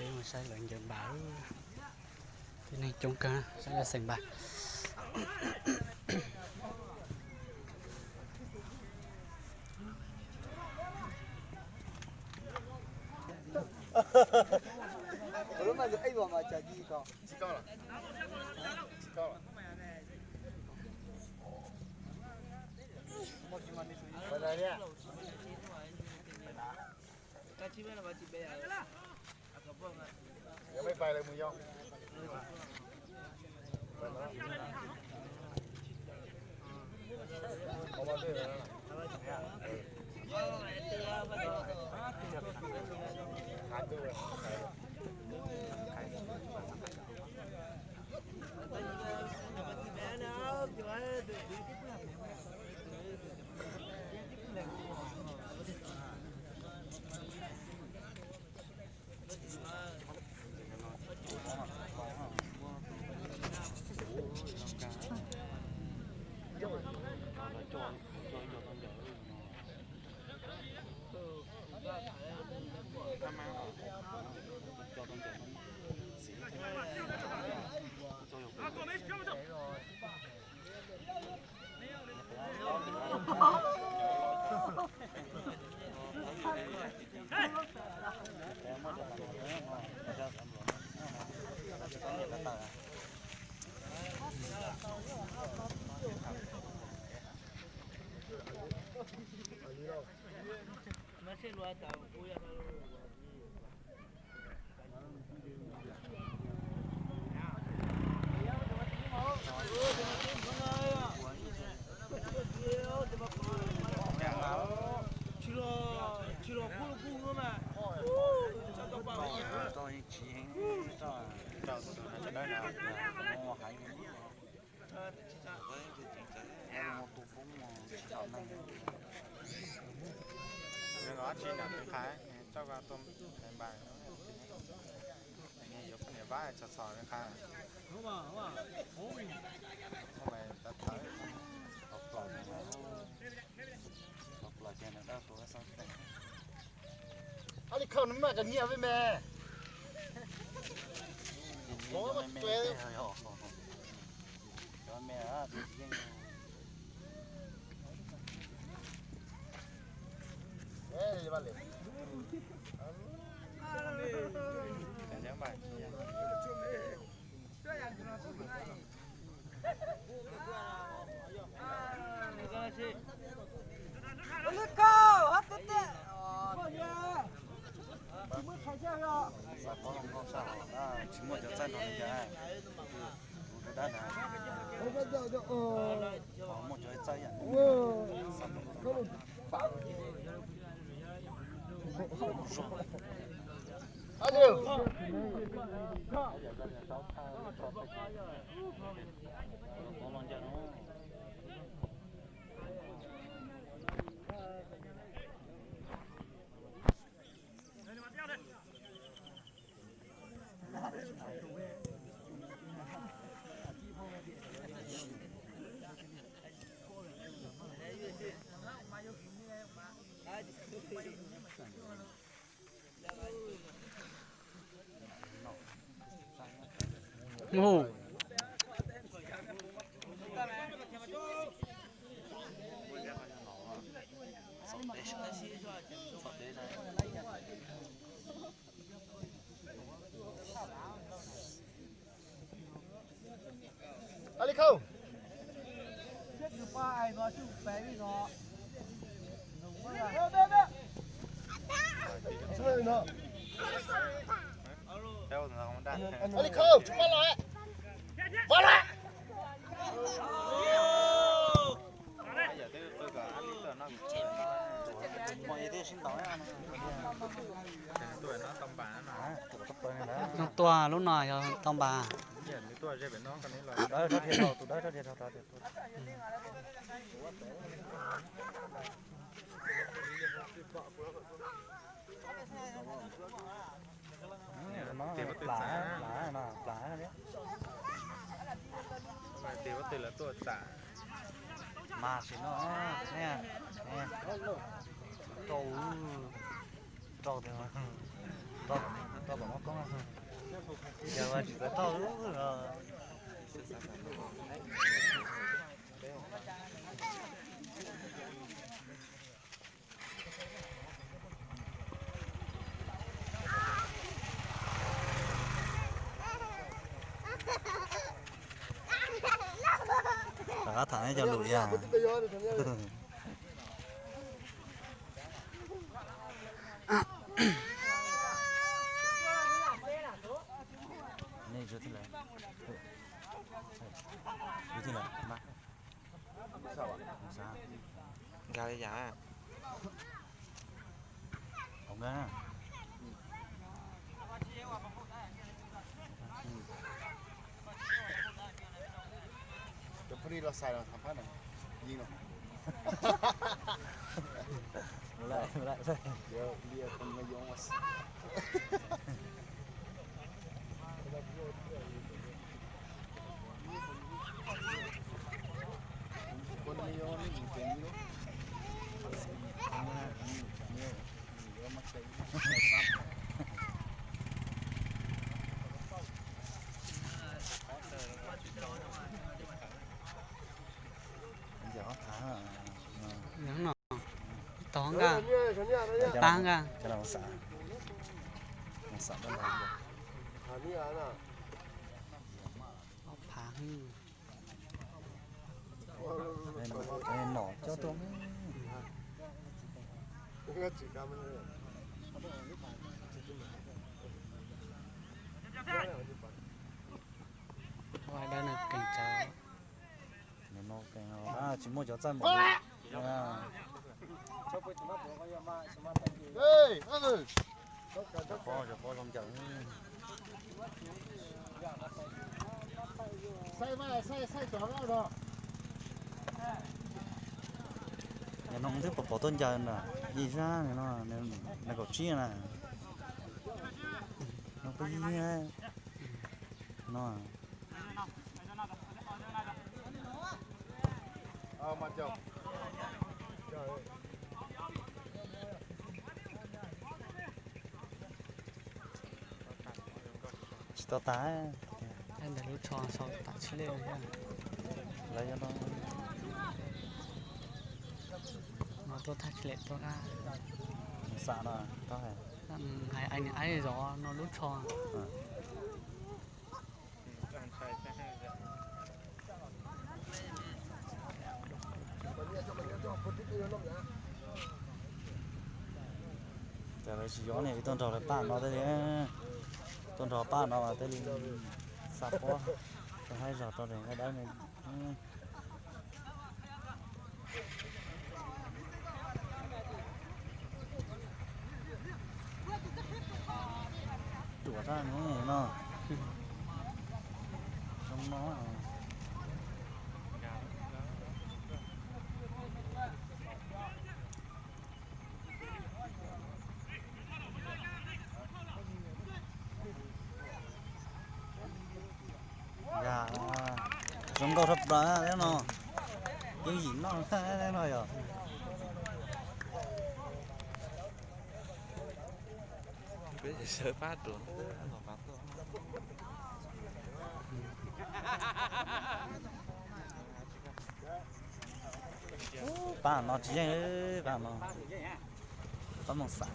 Mus saib lawv ncaws npas, tib neeg coob kawg, saib lawv xeem npas. Tsis nam qha, tau tua npas, yuav niam vab txhom txhom qha. Ob li khau no maj cov nyiaj vij me. Cov me, cov me yeej. Tsis muaj cov txawj no li cas. Tus dab na, muaj cov txawj yam. Mus. Ab li khau. Ab li khau, tsis pab los. Pab los. Tus tuag lub no yog tau npas. Mas sim no, rau, rau, rau tom no Rov qab tham nej cov lus yog. Nej yuav thiab lawm. Yuav thiab lawm. Nkag li cas? Ov nkag. Cov phooj ywg los xais los tham phab no, yeej no. Nyob no, tau nkag, pab nkag. Ob phav. Nom coj tuaj. Ua dab neeg keej tsawv. Tsis muaj cov txaij npaum li. Cov pob, cov pob zoo ncaws. Nws no twb pom pom tuaj ncaws na, yim sab no, nees nkaum tsib na. No peb yig no. Tsis tau tas. Ntawm lub tsho sau tam tsis lem. Lawv no, no tuaj thaj tsis lem tuaj. Xam no, hais aib zov no lub tsho. Ces lawv tsis yuav ne, tuaj nrog lawv pab no thiaj li, tuaj nrog pab no mas thiaj li xa pob rau haib zog rau daim nqaij dawb ne. Ruam zaj no, zoo no. Yog, zoo nkauj rau plaws no, yeej yim noj no yog. Peb sawv pab ruam. Pab no tsis yeej, pab no, pab moos xav.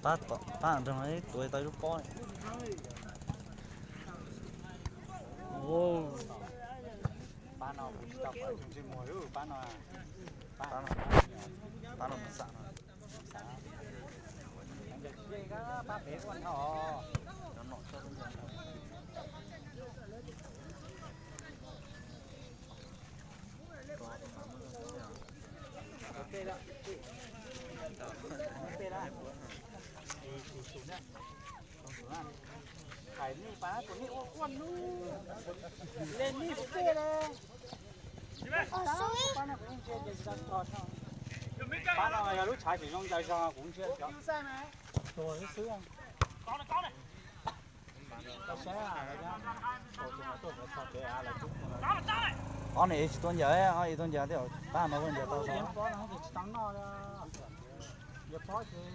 Pab tom, pab nrog ib tuav tau lub pob. Pab no kuv tsis tau pab ntsej muag, pab no, pab no, pab no mus xam no. Pab pem ua no. Hais nej pab kuv nej ua quaj nub, le nej pem le. Pab no kuv ntsia ces tsis tau tog. Pab no yog lub tshav tsis zoo ncaws zog kuv ntsia cov tuag xwb xwb. Pab no Ob niag tsis tau ncaws, ob ib tau ncaws thiab, tab no ncaws tau. Pob no ces tsis tau noj li. Yog pob ces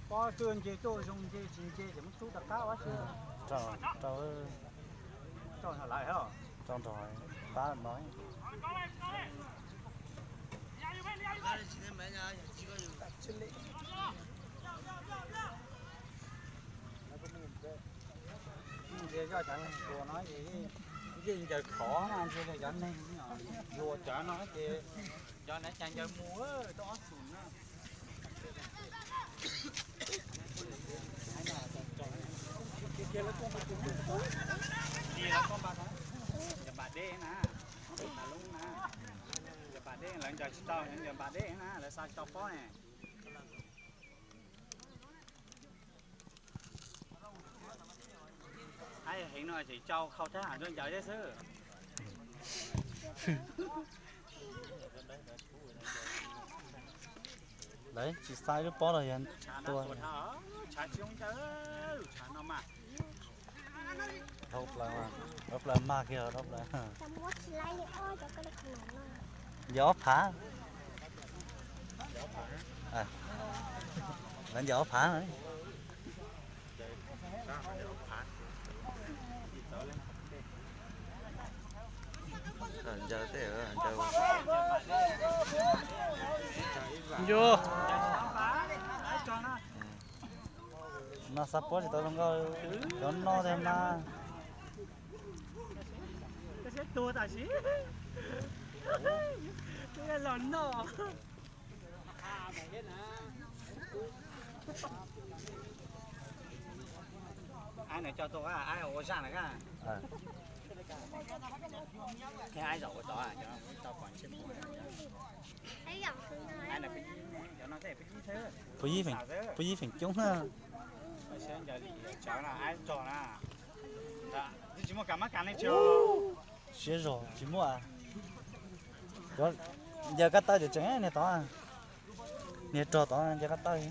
pob twb nce tuaj zoo, nce tsis nce ces muab rub rov qab ua si. Rau, rau, rau nrog lawv, rau nrog pab no. Nce zoj cov neeg zuag no ces yeej ncaws khov na, nce cov neeg zuag cov no ces cov na cas ncaws mus tau ob xum na. Cov npam dej na, cov npam dej lawv ncaws tsis tau, cov npam dej na lawv xa tsis tau pob ne. Heev no ces tso khau thab ham nrog ncaws thiab xwb. Lawv tsis xa lub pob los yog tua. Dhau plaws, dhau plaws mag kiag dhau plaws. Ncaws ob phav. Lawv ncaws ob phav. Ncaws tej, ncaws. Ncaws. No xa pob tsis tau zoo nkauj, cov no tiag mas. Tuag tam sim los noj. Ab, nws coj tuaj, ab, ua zaj na kab. Ab, zaum ua tod, tau kom ntsej muag. Pub yib feem coob na. Siab zog tsis muaj. Ncaws kab tawb tseem tseem niag tod, niag rog tod ncaws kab tawb.